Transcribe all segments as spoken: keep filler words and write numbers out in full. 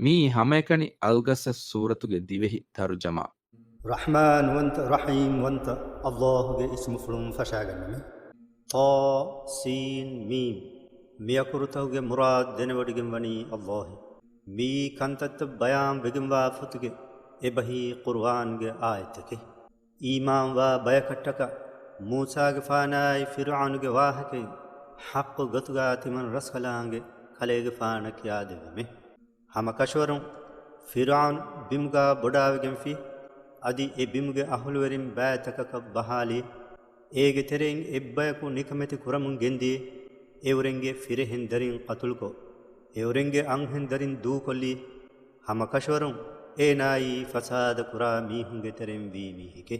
މިއީ ހަމައެކަނި އަލްގަސަސް ސޫރަތުގެ ދިވެހި ތަރުޖަމާ. ރަޙްމާންވަންތަ، ރަޙީމްވަންތަ އައްލާހުގެ އިސްމުފުޅުން ފަށާގަންނަމެ. ޠާ ސީން މީމް. މިއަކުރުތަކުގެ މުރާދު ދެނެވޮޑިގެންވަނީ އައްލާހެ. މިއީ ކަންތައްތައް ބަޔާން ވެގެންވާ ފޮތުގެ އެބަހީ ޤުރުއާންގެ އާޔަތްތަކެއް. އީމާންވާ ބަޔަކަށްޓަކާ މޫސާގެފާނާއި ފިރުޢައުނުގެ ވާހަކައިން ޙައްޤު ގޮތުގާ ތިމަން ރަސްކަލާނގެ ކަލޭގެފާނަށް ކިޔާދެއްވަމެ. ހަމަކަށަވަރުން ފިރުޢައުނު ބިމުގާ ބޮޑާވެގެންފި، އަދި އެ ބިމުގެ އަހުލުވެރިން ބައިތަކަކަށް ބަހާލި، އޭގެ ތެރެއިން އެއްބަޔަކު ނިކަމެތި ކުރަމުން ގެންދިޔަ، އެއުރެންގެ ފިރިހެން ދަރިން ޤަތުލުކޮށް، އެއުރެންގެ އަންހެން ދަރިން ދޫކޮށްލީ، ހަމަކަށަވަރުން އޭނާއީ ފަސާދަ ކުރާ މީހުންގެ ތެރެއިން ވީ މީހެކޭ.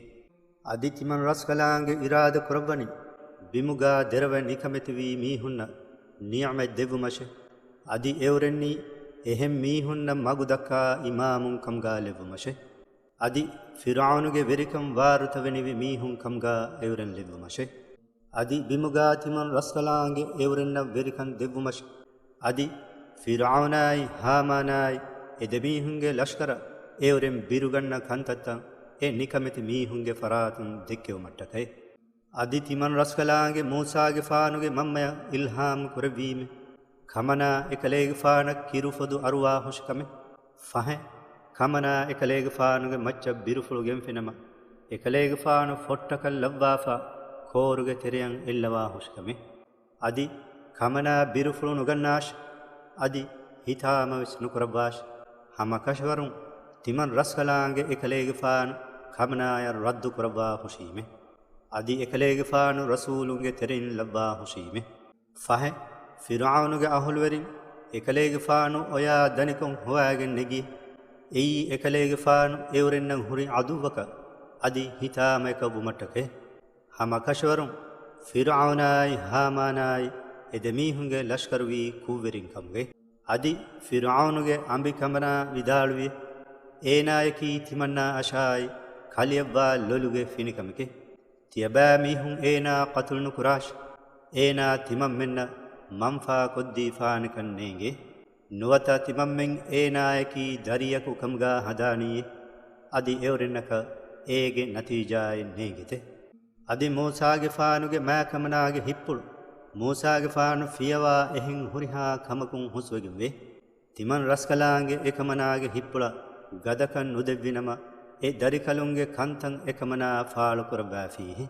އަދި ތިމަން ރަސްކަލާނގެ އިރާދަ ކުރައްވަނީ، ބިމުގާ ދެރަވެ ނިކަމެތިވީ މީހުންނަށް ނިޢުމަތް ދެއްވުމަށެ. އަދި އެއުރެންނީ އެހެން މީހުންނަށް މަގު ދައްކާ އިމާމުން ކަމުގާ ލެއްވުމަށެ. އަދި ފިރުޢައުނުގެ ވެރިކަން ވާރުތަވެނިވި މީހުން ކަމުގާ އެއުރެން ލެއްވުމަށެ. އަދި ބިމުގާ ތިމަން ރަސްކަލާނގެ އެއުރެންނަށް ވެރިކަން ދެއްވުމަށެ. އަދި ފިރުޢައުނާއި ހާމާނާއި އެ ދެމީހުންގެ ލަޝްކަރަށް އެއުރެން ބިރުގަންނަ ކަންތައްތައް އެ ނިކަމެތި މީހުންގެ ފަރާތުން ދެއްކެވުމަށްޓަކައި. އަދި ތިމަން ރަސްކަލާނގެ މޫސާގެފާނުގެ މަންމަޔަށް އިލްހާމް ކުރެއްވީމެ. ކަމަނާ އެކަލޭގެފާނަށް ކިރުފޮދު އަރުވާ ހުށިކަމެ. ފަހެ، ކަމަނާ އެކަލޭގެފާނުގެ މައްޗަށް ބިރުފުޅު ގެންފިނަމަ، އެކަލޭގެފާނު ފޮއްޓަކަށް ލައްވާފާ ކޯރުގެ ތެރެއަށް އެއްލަވާ ހުށިކަމެ. އަދި ކަމަނާ ބިރުފުޅު ނުގަންނާށި، އަދި ހިތާމަވެސް ނުކުރައްވާށި. ހަމަކަށަވަރުން ތިމަން ރަސްކަލާނގެ އެކަލޭގެފާނު ކަމަނާޔަށް ރައްދު ކުރައްވާ ހުށީމެ. އަދި އެކަލޭގެފާނު ރަސޫލުންގެ ތެރެއިން ލައްވާ ހުށީމެ. ފަހެ، ފިރުޢައުނުގެ އަހުލުވެރިން އެކަލޭގެފާނު އޮޔާ ދަނިކޮށް ހޮވާގެން ނެގި، އެއީ އެކަލޭގެފާނު އެއުރެންނަށް ހުރި ޢަދުއްވަކަށް އަދި ހިތާމައަކަށް ވުމަށްޓަކައި. ހަމަކަށަވަރުން ފިރުޢައުނާއި ހާމާނާއި އެ ދެމީހުންގެ ލަޝްކަރުވީ ކުށްވެރިން ކަމުގައި. އަދި ފިރުޢައުނުގެ އަނބި ކަމަނާ ވިދާޅުވި، އޭނާޔަކީ ތިމަންނާ އަށާއި ކަލިއަށްވާ ލޮލުގެ ފިނިކަމެކޭ. ތިޔަބައިމީހުން އޭނާ ޤަތުލު ނުކުރާށި. އޭނާ ތިމަންމެންނަށް މަންފާ ކޮށްދީފާނެކަން ނޭނގޭ. ނުވަތަ ތިމަންމެން އޭނާޔަކީ ދަރިޔަކު ކަމުގާ ހަދާނީއޭ. އަދި އެއުރެންނަކަށް އޭގެ ނަތީޖާއެއް ނޭނގެތެ. އަދި މޫސާގެފާނުގެ މާކަމަނާގެ ހިތްޕުޅު، މޫސާގެފާނު ފިޔަވާ އެހެން ހުރިހާ ކަމަކުން ހުސްވެގެންވޭ. ތިމަން ރަސްކަލާނގެ އެކަމަނާގެ ހިތްޕުޅަށް ގަދަކަން ނުދެއްވިނަމަ، އެ ދަރިކަލުންގެ ކަންތައް އެކަމަނާ ފާޅުކުރައްވާފީހެ.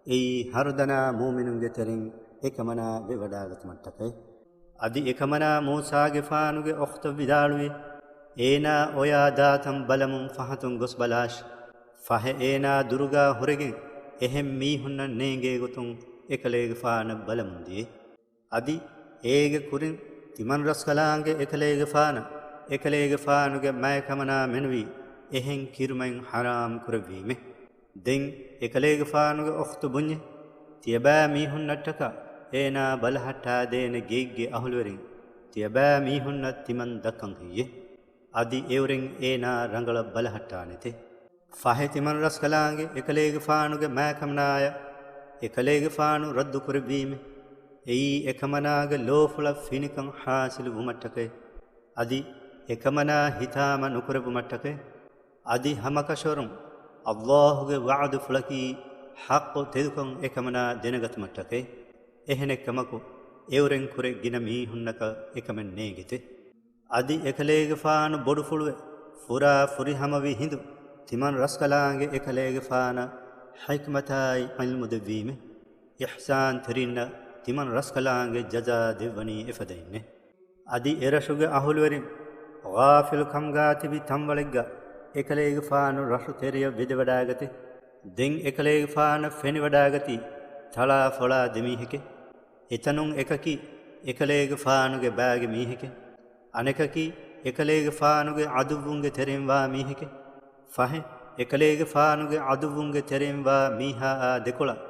އެއީ ހަރުދަނާ މުއުމިނުންގެ ތެރެއިން އެކަމަނާ ވެވަޑާގަތުމަށްޓަކައި. އަދި އެކަމަނާ މޫސާގެފާނުގެ އުޚްތަށް ވިދާޅުވި، އޭނާ އޮޔާ ދާތަން ބަލަމުން ފަހަތުން ގޮސްބަލާށި. ފަހެ އޭނާ ދުރުގާ ހުރެގެން އެހެން މީހުންނަށް ނޭނގޭގޮތުން އެކަލޭގެފާނަށް ބަލަމުންދިޔަ. އަދި އޭގެ ކުރިން ތިމަން ރަސްކަލާނގެ އެކަލޭގެފާނަށް އެކަލޭގެފާނުގެ މާތް ކަމަނާ މެނުވީ އެހެން ކިރުމަތް ޙަރާމް ކުރެއްވީމެ. ދެން އެކަލޭގެފާނުގެ އުޚްތު ބުންޏެ، ތިޔަބައިމީހުންނަށްޓަކާ އޭނާ ބަލަހައްޓާދޭނެ ގެއެއްގެ އަހުލުވެރިން ތިޔަބައިމީހުންނަށް ތިމަން ދައްކަން ހެއްޔެ؟ އަދި އެއުރެން އޭނާ ރަނގަޅަށް ބަލަހައްޓާނެތެ. ފަހެ ތިމަން ރަސްކަލާނގެ އެކަލޭގެފާނުގެ މާކަމަނާޔަށް އެކަލޭގެފާނު ރައްދު ކުރެއްވީމެ. އެއީ އެކަމަނާގެ ލޯފުޅަށް ފިނިކަން ޙާޞިލު ވުމަށްޓަކައި، އަދި އެކަމަނާ ހިތާމަ ނުކުރެއްވުމަށްޓަކައި، އަދި ހަމަކަށަވަރުން އައްލާހުގެ ވަޢުދުފުޅަކީ ޙައްޤު ތެދުކަން އެކަމަނާ ދެނެގަތުމަށްޓަކައި. އެހެނެއްކަމަކު، އެއުރެން ކުރެ ގިނަ މީހުންނަކަށް އެކަމެއް ނޭނގެތެ. އަދި އެކަލޭގެފާނު ބޮޑުފުޅުވެ، ފުރާ ފުރިހަމަވި ހިނދު ތިމަން ރަސްކަލާނގެ އެކަލޭގެފާނަށް ޙިކްމަތާއި ޢިލްމު ދެއްވީމެ. އިޙްސާންތެރިންނަށް ތިމަން ރަސްކަލާނގެ ޖަޒާ ދެއްވަނީ އެފަދައިންނޭ. އަދި އެރަށުގެ އަހުލުވެރިން ޣާފިލު ކަމުގާ ތިބި ތަންވަޅެއްގަ އެކަލޭގެފާނު ރަށު ތެރެޔަށް ވެދެވަޑާގަތެ. ދެން އެކަލޭގެފާނަށް ފެނިވަޑާގަތީ ތަޅާ ފޮޅާ ދެމީހެކެ. އެތަނުން އެކަކީ އެކަލޭގެފާނުގެ ބާގެ މީހެކެ. އަނެކަކީ އެކަލޭގެފާނުގެ ޢަދުއްވުންގެ ތެރެއިން ވާ މީހެކެ. ފަހެ، އެކަލޭގެފާނުގެ ޢަދުއްވުންގެ ތެރެއިން ވާ މީހާއާ ދެކޮޅަށް،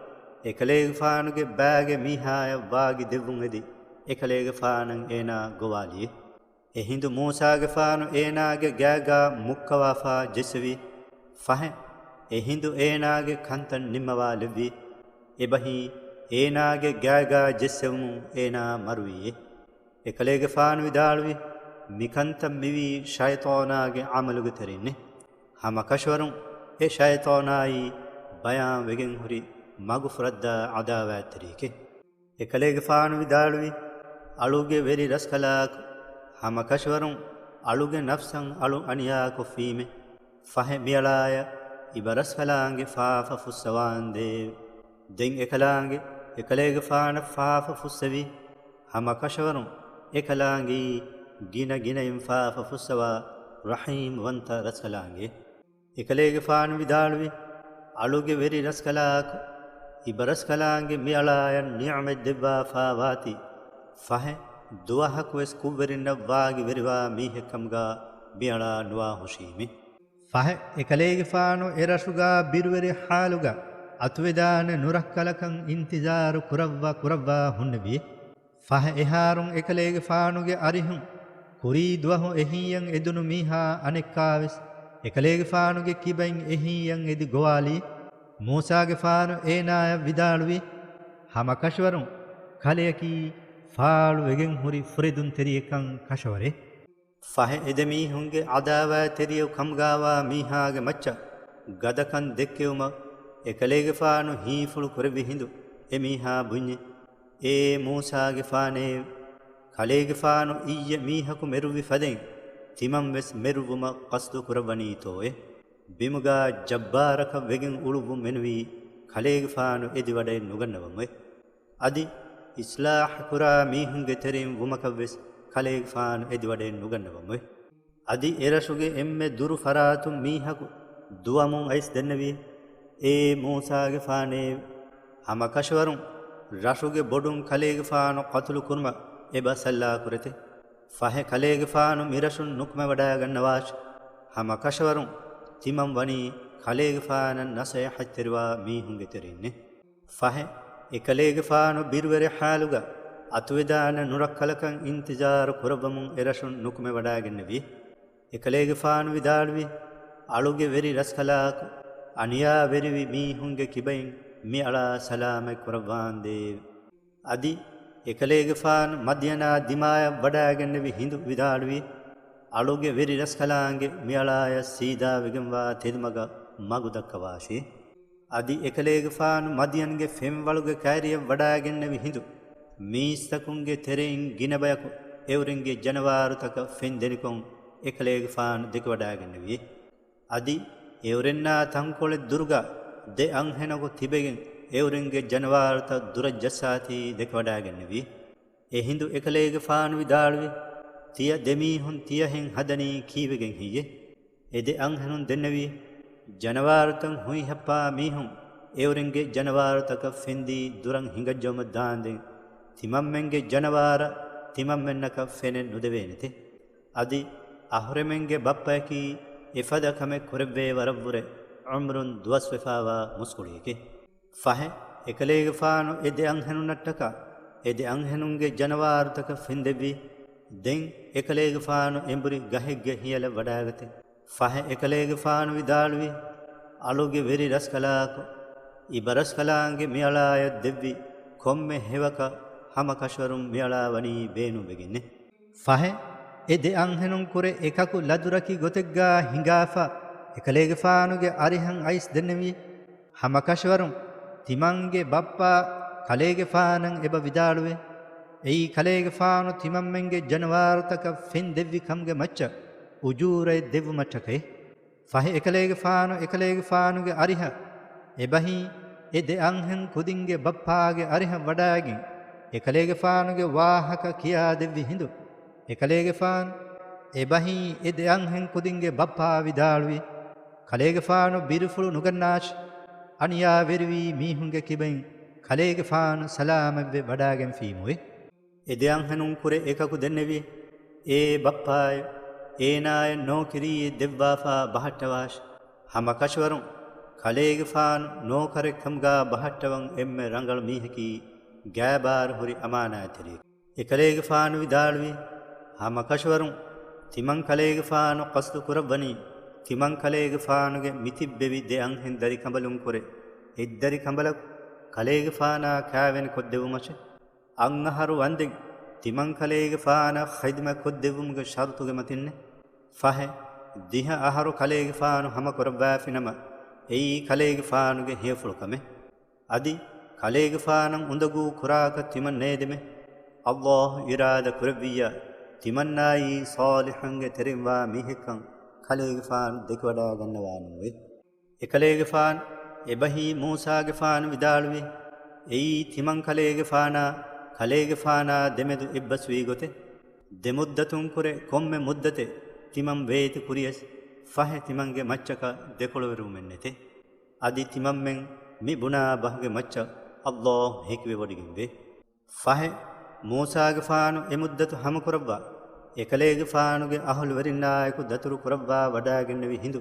އެކަލޭގެފާނުގެ ބާގެ މީހާޔަށް ވާގި ދެއްވުން އެދި، އެކަލޭގެފާނަށް އޭނާ ގޮވާލިއެ. އެހިނދު މޫސާގެފާނު އޭނާގެ ގާގާ މުއްކަވާފާ ޖެއްސެވި. ފަހެ، އެހިނދު އޭނާގެ ކަންތައް ނިންމަވާލެއްވި. އެބަހީ، އޭނާގެ ގާގާ ޖެއްސެވުމުން އޭނާ މަރުވީއެ. އެކަލޭގެފާނު ވިދާޅުވި، މިކަންތައް މިވީ ޝައިޠާނާގެ ޢަމަލުގެ ތެރެއިންނޭ. ހަމަ ކަށަވަރުން އެ ޝައިޠާނާއީ ބަޔާން ވެގެން ހުރި މަގުފުރައްދާ ޢަދާވާތްތެރިއެކޭ. އެކަލޭގެފާނު ވިދާޅުވި، އަޅުގެ ވެރި ރަސްކަލާކު، ހަމަ ކަށަވަރުން އަޅުގެ ނަފްސަށް އަޅު އަނިޔާކޮށްފީމޭ. ފަހެ މިއަޅާޔަށް އިބަރަސްކަލާނގެ ފާފަ ފުއްސަވާނދޭވެ. ދެން އެކަލާނގެ އެކަލޭގެފާނަށް ފާފަ ފުއްސެވި. ހަމަ ކަށަވަރުން އެކަލާނގެއީ ގިނަ ގިނައިން ފާފަ ފުއްސަވާ ރަޙީމްވަންތަ ރަސްކަލާނގެ. އެކަލޭގެފާނު ވިދާޅުވި، އަޅުގެ ވެރި ރަސްކަލާކު، އިބަރަސްކަލާނގެ މިއަޅާޔަށް ނިޢުމަތް ދެއްވާފާ ވާތީ، ފަހެ ދުވަހަކުވެސް ކުށްވެރިންނަށް ވާގި ވެރިވާ މީހެއްކަމުގާ މިއަޅާ ނުވާ ހުށީމޭ. ފަހެ އެކަލޭގެފާނު އެރަށުގާ ބިރުވެރި ޙާލުގަ އަތުވެދާނެ ނުރައްކަލަކަށް އިންތިޒާރު ކުރައްވާ ކުރައްވާ ހުންނެވި. ފަހެ އެހާރުން އެކަލޭގެފާނުގެ އަރިހުން ކުރީ ދުވަހު އެހީއަށް އެދުނު މީހާ އަނެއްކާވެސް އެކަލޭގެފާނުގެ ކިބައިން އެހީއަށް އެދި ގޮވާލީ. މޫސާގެފާނު އޭނާޔަށް ވިދާޅުވި، ހަމަ ކަށަވަރުން ކަލެއަކީ ފާޅު ވެގެން ހުރި ފުރެދުންތެރިއެއްކަން ކަށަވަރޭ. ފަހެ އެދެމީހުންގެ ޢަދާވާތްތެރިޔަކު ކަމުގާވާ މީހާގެ މައްޗަށް ގަދަކަން ދެއްކެވުމަށް އެކަލޭގެފާނު ހީފުޅު ކުރެއްވި ހިނދު އެމީހާ ބުންޏެ، އޭ މޫސާގެފާނޭ! ކަލޭގެފާނު އިއްޔެ މީހަކު މެރުއްވި ފަދައިން ތިމަން ވެސް މެރުއްވުމަށް ޤަޞްދު ކުރައްވަނީތޯއޭ؟ ބިމުގާ ޖައްބާރަކަށް ވެގެން އުޅުއްވުން މެނުވީ ކަލޭގެފާނު އެދިވަޑައެއް ނުގަންނަވަމުއޭ. އަދި އިޞްލާޙު ކުރާ މީހުންގެ ތެރެއިން ވުމަކަށް ވެސް ކަލޭގެފާނު އެދިވަޑައެއް ނުގަންނަވަމުއޭ. އަދި އެރަށުގެ އެންމެ ދުރު ފަރާތުން މީހަކު ދުވަމުން އައިސް ދެންނެވި، އޭ މޫސާގެފާނޭ! ހަމަ ކަށަވަރުން ރަށުގެ ބޮޑުން ކަލޭގެފާނު ޤަތުލު ކުރުމަށް އެބަ ސައްލާ ކުރެތެ. ފަހެ ކަލޭގެފާނު މިރަށުން ނުކުމެވަޑައިގަންނަވާށި. ހަމަ ކަށަވަރުން ތިމަން ވަނީ ކަލޭގެފާނަށް ނަޞޭޙަތްތެރިވާ މީހުންގެ ތެރެއިންނޭ. ފަހެ އެކަލޭގެފާނު ބިރުވެރި ޙާލުގަ އަތުވެދާނެ ނުރައްކަލަކަށް އިންތިޒާރު ކުރައްވަމުން އެރަށުން ނުކުމެވަޑައިގެންނެވި. އެކަލޭގެފާނު ވިދާޅުވި، އަޅުގެ ވެރި ރަސްކަލާކު، އަނިޔާވެރިވި މީހުންގެ ކިބައިން މިއަޅާ ސަލާމަތް ކުރައްވާނދޭވެ. އަދި އެކަލޭގެފާނު މަދްޔަނާ ދިމާޔަށް ވަޑައިގެންނެވި ހިނދު ވިދާޅުވި، އަޅުގެ ވެރި ރަސްކަލާނގެ މިއަޅާޔަށް ސީދާވެގެންވާ ތެދުމަގަށް މަގު ދައްކަވާށި. އަދި އެކަލޭގެފާނު މަދްޔަންގެ ފެންވަޅުގެ ކައިރިއަށް ވަޑައިގެންނެވި ހިނދު މީސްތަކުންގެ ތެރެއިން ގިނަ ބަޔަކު އެއުރެންގެ ޖަނަވާރުތަކަށް ފެން ދެނިކޮށް އެކަލޭގެފާނު ދެކެވަޑައިގެންނެވި. އަދި އެއުރެންނާ ތަންކޮޅެއް ދުރުގަ ދެ އަންހެނަކު ތިބެގެން އެއުރެންގެ ޖަނަވާރުތައް ދުރަށް ޖައްސާތީ ދެކެވަޑައިގެންނެވި. އެހިނދު އެކަލޭގެފާނު ވިދާޅުވި، ތިޔަ ދެމީހުން ތިޔަހެން ހަދަނީ ކީއްވެގެން ހެއްޔެ؟ އެ ދެ އަންހެނުން ދެންނެވި، ޖަނަވާރުތައް ހުއިހައްޕާ މީހުން އެއުރެންގެ ޖަނަވާރުތަކަށް ފެންދީ ދުރަށް ހިނގައްޖައުމަށް ދާންދެން ތިމަންމެންގެ ޖަނަވާރަށް ތިމަންމެންނަކަށް ފެނެއް ނުދެވޭނެތެ. އަދި އަހުރެމެންގެ ބައްޕަޔަކީ އެފަދަ ކަމެއް ކުރެއްވޭ ވަރަށްވުރެ އުމުރުން ދުވަސްވެފާވާ މުސްކުޅިއެކޭ. ފަހެ އެކަލޭގެފާނު އެ ދެ އަންހެނުންނަށްޓަކާ އެ ދެ އަންހެނުންގެ ޖަނަވާރުތަކަށް ފެންދެއްވި. ދެން އެކަލޭގެފާނު އެނބުރި ގަހެއްގެ ހިޔަލަށް ވަޑައިގަތެ. ފަހެ އެކަލޭގެފާނު ވިދާޅުވި، އަޅުގެ ވެރި ރަސްކަލާކޮ، އިބަރަސްކަލާނގެ މިއަޅާޔަށް ދެއްވި ކޮންމެ ހެޔޮކަށް ހަމަ ކަށަވަރުން މިއަޅާ ވަނީ ބޭނުންވެގެންނެ. ފަހެ އެ ދެ އަންހެނުން ކުރެ އެކަކު ލަދުރަކި ގޮތެއްގާ ހިނގާފަ، އެކަލޭގެފާނުގެ އަރިހަށް އައިސް ދެންނެވި. ހަމަ ކަށަވަރުން ތިމަންގެ ބައްޕާ ކަލޭގެފާނަށް އެބަ ވިދާޅުވެ، އެއީ ކަލޭގެފާނު ތިމަންމެންގެ ޖަނަވާރުތަކަށް ފެން ދެއްވި ކަމުގެ މައްޗަށް އުޖޫރައެއް ދެއްވުމަށްޓަކައި. ފަހެ އެކަލޭގެފާނު އެކަލޭގެފާނުގެ އަރިހަށް އެބަހީ، އެ ދެ އަންހެން ކުދިންގެ ބައްޕާގެ އަރިހަށް ވަޑައިގެން، އެކަލޭގެފާނުގެ ވާހަކަ ކިޔާދެއްވި ހިނދު، އެކަލޭގެފާނު އެބަހީ، އެ ދެ އަންހެން ކުދިންގެ ބައްޕާ ވިދާޅުވި، ކަލޭގެފާނު ބިރުފުޅު ނުގަންނާށި. އަނިޔާވެރިވީ މީހުންގެ ކިބައިން ކަލޭގެފާނު ސަލާމަތްވެ ވަޑައިގެންފީމުވެ. އެ ދެ އަންހެނުން ކުރެ އެކަކު ދެންނެވި، އޭ ބައްޕާއޭ، އޭނާޔަށް ނޯކިރީއެއް ދެއްވާފާ ބަހައްޓަވާށި. ހަމަ ކަށަވަރުން ކަލޭގެފާނު ނޯކަރެއް ކަމުގާ ބަހައްޓަވަން އެންމެ ރަނގަޅު މީހަކީ ގާބާރު ހުރި އަމާނާތްތެރިއެކޭ. އެކަލޭގެފާނު ވިދާޅުވި، ހަމަ ކަށަވަރުން ތިމަން ކަލޭގެފާނު ޤަޞްދު ކުރައްވަނީ، ތިމަން ކަލޭގެފާނުގެ މިތިއްބެވި ދެ އަންހެން ދަރިކަނބަލުން ކުރެ އެއްދަރި ކަނބަލަކު ކަލޭގެފާނާ ކާވެނި ކޮށްދެއްވުމަށެ. އަށް އަހަރު ވަންދެން ތިމަން ކަލޭގެފާނަށް ޚިދުމަތް ކޮށްދެއްވުމުގެ ޝަރުތުގެ މަތިންނެއް. ފަހެ، ދިހަ އަހަރު ކަލޭގެފާނު ހަމަ ކުރައްވާފިނަމަ، އެއީ ކަލޭގެފާނުގެ ހެޔޮފުޅު ކަމެއް. އަދި ކަލޭގެފާނަށް އުނދަގޫ ކުރާކަށް ތިމަން ނޭދެމެ. އައްލާހު އިރާދަ ކުރެއްވިއްޔާ، ތިމަންނާއީ ޞާލިޙުންގެ ތެރެއިންވާ މީހެއްކަން ކަލޭގެފާނު ދެކެވަޑައިގަންނަވާނެއެވެ. އެކަލޭގެފާނު އެބަހީ މޫސާގެފާނު ވިދާޅުވި، އެއީ ތިމަން ކަލޭގެފާނާ، ކަލޭގެފާނާ ދެމެދު އެއްބަސްވީ ގޮތެއް. ދެމުއްދަތުންކުރެ ކޮންމެ މުއްދަތެއް ތިމަން ވޭތި ކުރިޔަސް، ފަހެ ތިމަންގެ މައްޗަކަށް ދެކޮޅުވެރިވުމެއް ނެތެ. އަދި ތިމަންމެން މި ބުނާ ބަހުގެ މައްޗަށް އައްލާހު ހެކިވެވޮޑިގެންވޭ. ފަހެ، މޫސާގެފާނު އެ މުއްދަތު ހަމަކުރައްވާ، އެކަލޭގެފާނުގެ އަހުލުވެރިންނާއެކު ދަތުރު ކުރައްވާ ވަޑާގެންނެވި ހިނދު،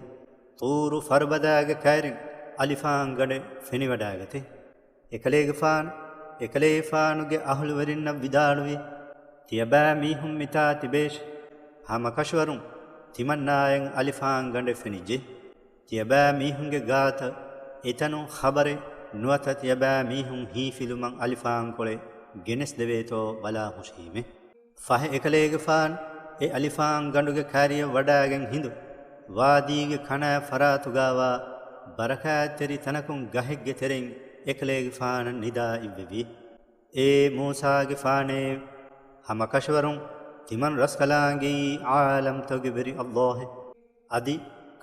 ޠޫރު ފަރުބަދާގެ ކައިރިން އަލިފާންގަނޑެއް ފެނިވަޑާގަތެ. އެކަލޭގެފާނު، އެކަލޭގެފާނުގެ އަހުލުވެރިންނަށް ވިދާޅުވި، ތިޔަބައިމީހުން މިތާ ތިބޭށި. ހަމަކަށަވަރުން ތިމަންނާއަށް އަލިފާންގަނޑެއް ފެނިއްޖެ. ތިޔަބައިމީހުންގެ ގާތަށް އެތަނުން ޚަބަރެއް ނުވަތަ ތިޔަބައިމީހުން ހީފިލުމަށް އަލިފާންކޮޅެއް ގެނެސްދެވޭތޯ ބަލާހުށީމެ. ފަހެ އެކަލޭގެފާނު އެ އަލިފާންގަނޑުގެ ކައިރިއަށް ވަޑާގެން ހިނދު، ވާދީގެ ކަނާތް ފަރާތުގާވާ ބަރަކާތްތެރި ތަނަކުން ގަހެއްގެ ތެރެއިން އެކަލޭގެފާނަށް ނިދާ އިއްވެވި. އޭ މޫސާގެފާނޭ! ހަމަކަށަވަރުން ތިމަން ރަސްކަލާނގެއީ ޢާލަމްތަކުގެ ވެރި އައްލާހެއް. އަދި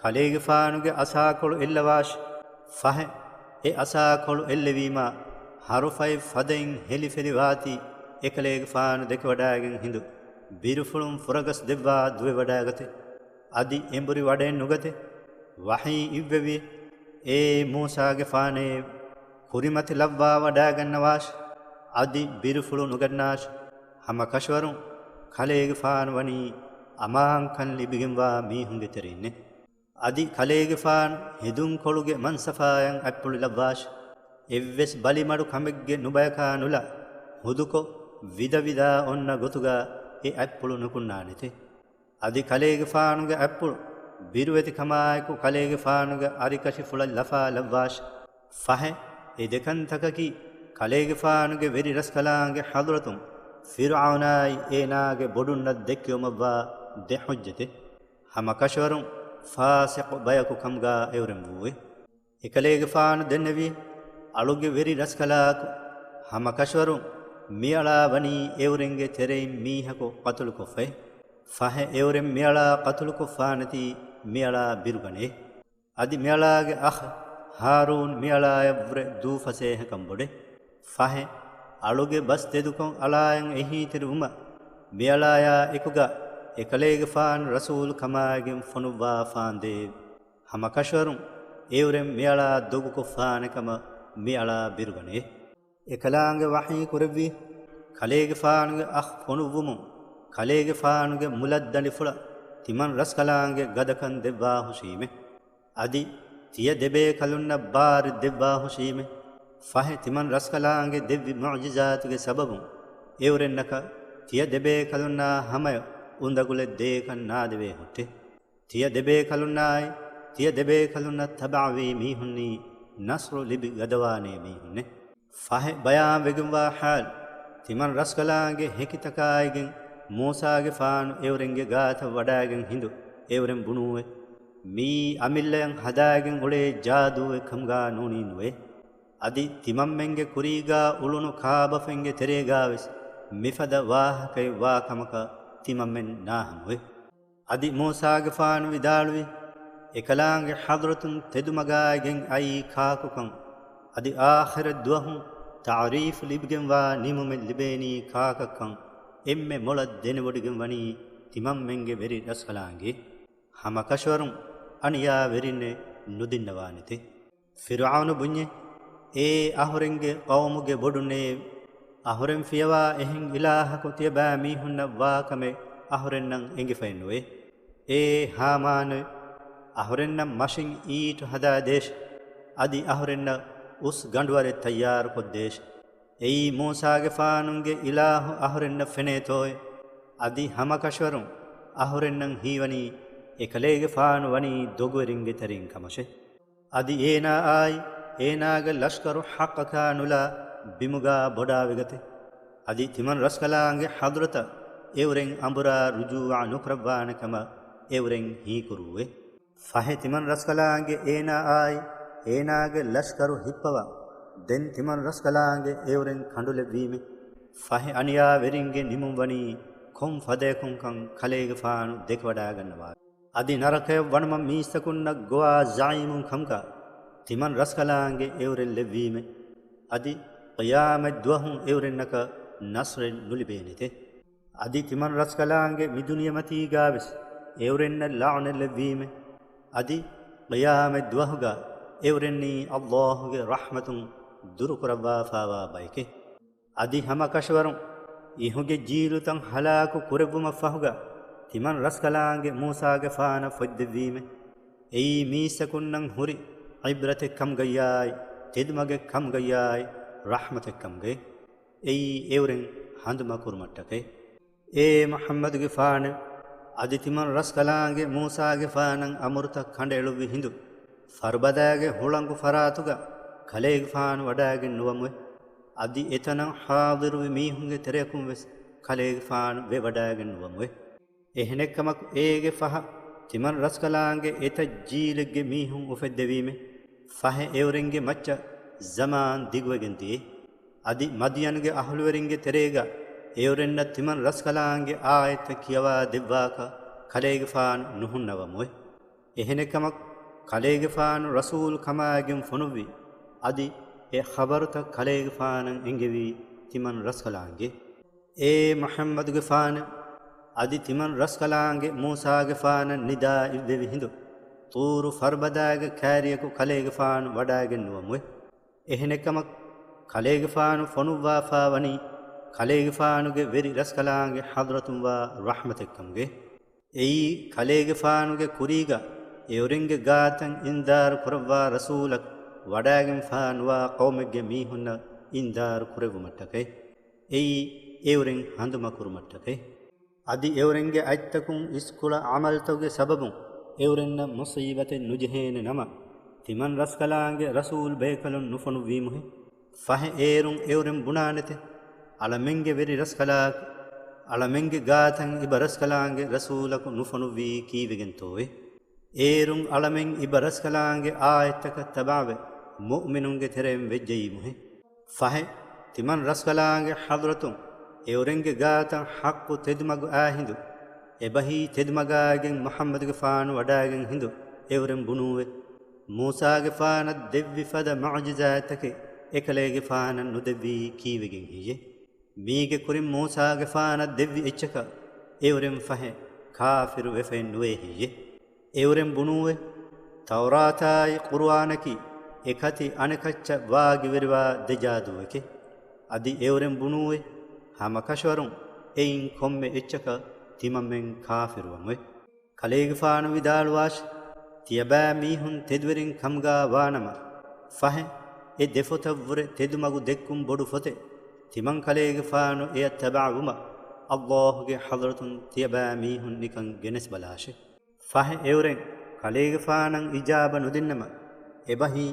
ކަލޭގެފާނުގެ އަސާކޮޅު އެއްލަވާށި. ފަހެ، އެ އަސާކޮޅު އެއްލެވީމާ، ހަރުފައި ފަދައިން ހެލިފެލި ވާތީ އެކަލޭގެފާނު ދެކެވަޑާގެން ހިނދު، ބިރުފުޅުން ފުރަގަސް ދެއްވާ ދުވެވަޑާގަތެ. އަދި އެނބުރި ވަޑައެއް ނުގަތެ. ވަޙީ އިއްވެވި، އޭ މޫސާގެފާނޭ! ކުރިމަތި ލައްވާ ވަޑާގަންނަވާށި. އަދި ބިރުފުޅު ނުގަންނާށި. ހަމަކަށަވަރުން ކަލޭގެފާނު ވަނީ އަމާންކަން ލިބިގެންވާ މީހުންގެ ތެރެއިންނެ. އަދި ކަލޭގެފާނު ހެދުންކޮޅުގެ މަންސަފާޔަށް އަތްޕުޅު ލައްވާށި. އެއްވެސް ބަލިމަޑު ކަމެއްގެ ނުބަޔަކާ ނުލާ، ހުދުކޮށް ވިދަވިދާ އޮންނަ ގޮތުގާ އެ އަތްޕުޅު ނުކުންނާނެތެ. އަދި ކަލޭގެފާނުގެ އަތްޕުޅު ބިރުވެތިކަމާއެކު ކަލޭގެފާނުގެ އަރިކަށިފުޅަށް ލަފާ ލައްވާށި. ފަހެ، އެ ދެކަންތަކަކީ ކަލޭގެފާނުގެ ވެރި ރަސްކަލާނގެ ޙަޟްރަތުން ފިރުޢައުނާއި އޭނާގެ ބޮޑުންނަށް ދެއްކެވުމަށްވާ ދެ ޙުއްޖަތެއް. ހަމަކަށަވަރުން ފާސިޤު ބަޔަކު ކަމުގާ އެއުރެން ވޫއެ. އެކަލޭގެފާނު ދެންނެވި، އަޅުގެ ވެރި ރަސްކަލާކޮ، ހަމަކަށަވަރުން މިއަޅާ ވަނީ އެއުރެންގެ ތެރެއިން މީހަކު ޤަތުލުކޮށްފައި. ފަހެ އެއުރެން މިއަޅާ ޤަތުލުކޮށްފާނެތީ މިއަޅާ ބިރުގަނޭ. އަދި މިއަޅާގެ އަޚް ހާރޫން މިއަޅާޔަށްވުރެ ދޫ ފަސޭހަކަން ބޮޑެ. ފަހެ، އަޅުގެ ބަސް ތެދުކޮށް އަޅާޔަށް އެހީތެރިވުމަށް، މިއަޅާޔާ އެކުގަ އެކަލޭގެފާނު ރަސޫލު ކަމާއިގެން ފޮނުއްވާފާންދޭ. ހަމަކަށަވަރުން އެއުރެން މިއަޅާ ދޮގުކޮށްފާނެކަމަށް މިއަޅާ ބިރުގަނޭ. އެކަލާނގެ ވަޙީ ކުރެއްވީ، ކަލޭގެފާނުގެ އަޚް ފޮނުއްވުމުން، ކަލޭގެފާނުގެ މުލައްދަނޑިފުޅަށް ތިމަން ރަސްކަލާނގެ ގަދަކަން ދެއްވާހުށީމެ. އަދި ތިޔަ ދެބޭކަލުންނަށް ބާރެއް ދެއްވާހުށީމެ. ފަހެ ތިމަން ރަސްކަލާނގެ ދެއްވި މުޢުޖިޒާތުގެ ސަބަބުން އެއުރެންނަކަށް ތިޔަ ދެބޭކަލުންނާ ހަމަޔަށް އުނދަގުލެއް ދޭކަން ނާދެވޭ ހުއްޓެ. ތިޔަ ދެބޭކަލުންނާއި، ތިޔަ ދެބޭކަލުންނަށް ތަބަޢަވީ މީހުންނީ ނަޞްރު ލިބި ގަދަވާނޭ މީހުންނެ. ފަހެ ބަޔާންވެގެންވާ ޙާލު، ތިމަން ރަސްކަލާނގެ ހެކިތަކާއިގެން މޫސާގެފާނު އެއުރެންގެ ގާތަށް ވަޑާގެން ހިނދު އެއުރެން ބުނޫއެ، މިއީ އަމިއްލަޔަށް ހަދާގެން އުޅޭ ޖާދޫއެއް ކަމުގާ ނޫނީނުވޭ. އަދި ތިމަންމެންގެ ކުރީގާ އުޅުނު ކާބަފައިންގެ ތެރޭގާވެސް މިފަދަ ވާހަކައެއް ވާ ކަމަކަށް ތިމަންމެން ނާހަމުވޭ. އަދި މޫސާގެފާނު ވިދާޅުވި، އެކަލާނގެ ޙަޟްރަތުން ތެދުމަގާއިގެން އައީ ކާކުކަން، އަދި އާޚިރަތް ދުވަހު ތަޢުރީފު ލިބިގެންވާ ނިމުމެއް ލިބޭނީ ކާކަށްކަން އެންމެ މޮޅަށް ދެނެވޮޑިގެން ވަނީ ތިމަންމެންގެ ވެރި ރަސްކަލާނގެ. ހަމަކަށަވަރުން އަނިޔާވެރިންނެއް ނުދިންނަވާނެތެ. ފިރުޢައުނު ބުންޏެ، އޭ އަހުރެންގެ ޤައުމުގެ ބޮޑުންނޭ! އަހުރެން ފިޔަވާ އެހެން އިލާހަކު ތިޔަބައިމީހުންނަށް ވާކަމެއް އަހުރެންނަށް އެނގިފައެއްނުވޭ. އޭ ހާމާނު! އަހުރެންނަށް މަށިން އީޓު ހަދާދޭށި. އަދި އަހުރެންނަށް އުސް ގަނޑުވަރެއް ތައްޔާރުކޮށްދޭށި. އެއީ މޫސާގެފާނުގެ އިލާހު އަހުރެންނަށް ފެނޭތޯއޭ؟ އަދި ހަމަކަށަވަރުން އަހުރެންނަށް ހީވަނީ އެކަލޭގެފާނު ވަނީ ދޮގުވެރިންގެ ތެރެއިން ކަމަށެ. އަދި އޭނާއާއި އޭނާގެ ލަޝްކަރު ޙައްޤަކާ ނުލާ ބިމުގާ ބޮޑާވެގަތެ. އަދި ތިމަން ރަސްކަލާނގެ ޙަޟްރަތަށް އެއުރެން އަނބުރާ ރުޖޫޢަ ނުކުރައްވާނެ ކަމަށް އެއުރެން ހީކުރޫއެ. ފަހެ ތިމަން ރަސްކަލާނގެ އޭނާއާއި އޭނާގެ ލަޝްކަރު ހިއްޕަވާ، ދެން ތިމަން ރަސްކަލާނގެ އެއުރެން ކަނޑުލެއްވީމެ. ފަހެ އަނިޔާވެރިންގެ ނިމުން ވަނީ ކޮން ފަދަޔަކުންކަން ކަލޭގެފާނު ދެކެވަޑާގަންނަވާ. އަދި ނަރަކަޔަށް ވަނުމަށް މީސްތަކުންނަށް ގޮވާ ޒަޢީމުން ކަމުގަ ތިމަން ރަސްކަލާނގެ އެއުރެން ލެއްވީމެ. އަދި ޤިޔާމަތް ދުވަހުން އެއުރެންނަކަށް ނަޞްރެއް ނުލިބޭނެތެ. އަދި ތިމަން ރަސްކަލާނގެ މިދުނިޔެމަތީގާވެސް އެއުރެންނަށް ލަޢުނަތް ލެއްވީމެ. އަދި ޤިޔާމަތް ދުވަހުގަ އެއުރެންނީ ﷲ ގެ ރަޙްމަތުން ދުރުކުރައްވާފާވާ ބައެކެ. އަދި ހަމަ ކަށަވަރުން އިހުގެ ޖީލުތައް ހަލާކު ކުރެއްވުމަށް ފަހުގަ ތިމަން ރަސްކަލާނގެ މޫސާގެފާނަށް ފޮތްދެއްވީމެ. އެއީ މީސްތަކުންނަށް ހުރި ޢިބްރަތެއް ކަމުގައްޔާއި، ތެދުމަގެއް ކަމުގައްޔާއި، ރަޙްމަތެއް ކަމުގައި. އެއީ އެއުރެން ހަނދުމަކުރުމަށްޓަކައި. އޭ މުޙައްމަދުގެފާނެ! އަދި ތިމަން ރަސްކަލާނގެ މޫސާގެފާނަށް އަމުރުތައް ކަނޑައެޅުއްވި ހިނދު، ފަރުބަދާގެ ހުޅަނގު ފަރާތުގަ ކަލޭގެފާނު ވަޑާގެން ނުވަމުވެ. އަދި އެތަނަށް ޙާޟިރުވި މީހުންގެ ތެރެއަކުން ވެސް ކަލޭގެފާނު ވެވަޑާގެން ނުވަމުވެ. އެހެނެއްކަމަކު އޭގެ ފަހަށް ތިމަން ރަސްކަލާނގެ އެތައް ޖީލެއްގެ މީހުން އުފެއްދެވީމެ. ފަހެ އެއުރެންގެ މައްޗަށް ޒަމާން ދިގުވެގެން ދިޔައީ. އަދި މަދިޔަންގެ އަހުލުވެރިންގެ ތެރޭގަ އެއުރެންނަށް ތިމަން ރަސްކަލާނގެ އާޔަތްތައް ކިޔަވާ ދެއްވާކަށް ކަލޭގެފާނު ނުހުންނަވަމުވެ. އެހެނެއްކަމަކު، ކަލޭގެފާނު ރަސޫލު ކަމާ ގެން ފޮނުއްވި، އަދި އެ ޚަބަރުތައް ކަލޭގެފާނަށް އެންގެވީ ތިމަން ރަސްކަލާނގެ. އޭ މުޙައްމަދުގެފާނެ! އަދި ތިމަން ރަސްކަލާނގެ މޫސާގެފާނަށް ނިދާ އިއްވެވި ހިނދު، ޠޫރު ފަރުބަދާގެ ކާރިޔަކު ކަލޭގެފާނު ވަޑާގެން ނުވަމުވެ. އެހެނެއްކަމަކު، ކަލޭގެފާނު ފޮނުއްވާފާ ވަނީ، ކަލޭގެފާނުގެ ވެރި ރަސްކަލާނގެ ޙަޟްރަތުންވާ ރަޙްމަތެއްކަމުގެ. އެއީ، ކަލޭގެފާނުގެ ކުރީގަ އެއުރެންގެ ގާތަށް އިންޒާރު ކުރައްވާ ރަސޫލަކު ވަޑާގެންފާ ނުވާ ޤައުމެއްގެ މީހުންނަށް އިންޒާރު ކުރެއްވުމަށްޓަކައި. އެއީ، އެއުރެން ހަނދުމަކުރުމަށްޓަކައި. އަދި އެއުރެންގެ އަތްތަކުން އިސްކުޅަ ޢަމަލްތަކުގެ ސަބަބުން އެއުރެންނަށް މުޞީބަތެއް ނުޖެހޭނެ ނަމަ، ތިމަން ރަސްކަލާނގެ ރަސޫލް ބޭކަލުން ނުފޮނުއްވީމުހެ. ފަހެ އޭރުން އެއުރެން ބުނާނެތެ، އަޅަމެންގެ ވެރި ރަސްކަލާކު، އަޅަމެންގެ ގާތަށް އިބަ ރަސްކަލާނގެ ރަސޫލަކު ނުފޮނުއްވީ ކީއްވެގެންތޯއޭ؟ އޭރުން އަޅަމެން އިބަ ރަސްކަލާނގެ އާޔަތްތަކަށް ތަބާވެ، މުއުމިނުންގެ ތެރެއިން ވެއްޖައީމުހެ. ފަހެ، ތިމަން ރަސްކަލާނގެ ޙަޟްރަތުން އެއުރެންގެ ގާތަށް ޙައްޤު ތެދުމަގު އާ ހިނދު، އެބަހީ ތެދުމަގާގެން މުޙައްމަދުގެފާނު ވަޑާގެން ހިނދު އެއުރެން ބުނޫވެ. މޫސާގެފާނަށް ދެއްވި ފަދަ މުޢުޖިޒާތްތަކެއް އެކަލޭގެފާނަށް ނުދެއްވީ ކީއްވެގެން ހެއްޔޭ؟ މީގެ ކުރިން މޫސާގެފާނަށް ދެއްވި އެއްޗަކަށް އެއުރެން ފަހެ ކާފިރު ވެފައެއް ނުވޭ ހެއްޔޭ؟ އެއުރެން ބުނޫވެ، ތައުރާތާއި ޤުރުއާނަކީ އެކަތި އަނެކައްޗަށް ވާގިވެރިވާ ދެ ޖާދޫއެކޭ. އަދި އެއުރެން ބުނޫވެ، ހަމަކަށަވަރުން އެއިން ކޮންމެ އެއްޗަކަށް ތިމަންމެން ކާފިރުވަމުވެ. ކަލޭގެފާނު ވިދާޅުވާށި، ތިޔަބައިމީހުން ތެދުވެރިން ކަމުގާ ވާނަމަ، ފަހެ އެ ދެފޮތަށްވުރެ ތެދުމަގު ދެއްކުން ބޮޑު ފޮތެއް ތިމަން ކަލޭގެފާނު އެޔަށް ތަބަޢަވުމަށް ﷲ ގެ ޙަޟްރަތުން ތިޔަބައިމީހުން ނިކަން ގެނެސްބަލާށި. ފަހެ އެއުރެން ކަލޭގެފާނަށް އިޖާބަ ނުދިންނަމަ، އެބަހީ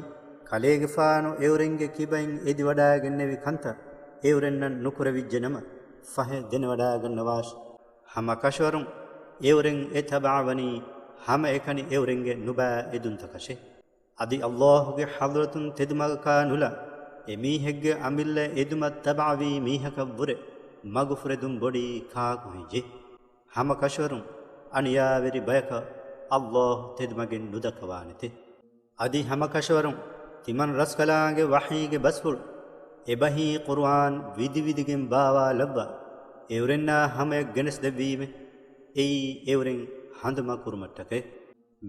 ކަލޭގެފާނު އެއުރެންގެ ކިބައިން އެދިވަޑާގެންނެވި ކަންތައް އެއުރެންނަށް ނުކުރެވިއްޖެނަމަ، ފަހެ ދެނެވަޑާގަންނަވާށި. ހަމަކަށަވަރުން އެއުރެން އެ ތަބަޢަވަނީ ހަމައެކަނި އެއުރެންގެ ނުބައި އެދުންތަކަށޭ. އަދި ﷲ ގެ ޙަޟްރަތުން ތެދުމަގަކާ ނުލާ، އެމީހެއްގެ އަމިއްލަ އެދުމަށް ތަބަޢަވީ މީހަކަށްވުރެ މަގުފުރެދުން ބޮޑީ ކާކު ހެއްޔޭ؟ ހަމަކަށަވަރުން އަނިޔާވެރި ބަޔަކަށް ﷲ ތެދުމަގެއް ނުދައްކަވާނެތެ. އަދި ހަމަކަށަވަރުން ތިމަން ރަސްކަލާނގެ ވަޙީގެ ބަސްފުޅު، އެބަހީ ޤުރުއާން ވިދިވިދިގެން ބާވާލައްވާ، އެއުރެންނާ ހަމަޔަށް ގެނެސްދެއްވީމެ. އެއީ އެއުރެން ހަނދުމަކުރުމަށްޓަކައި.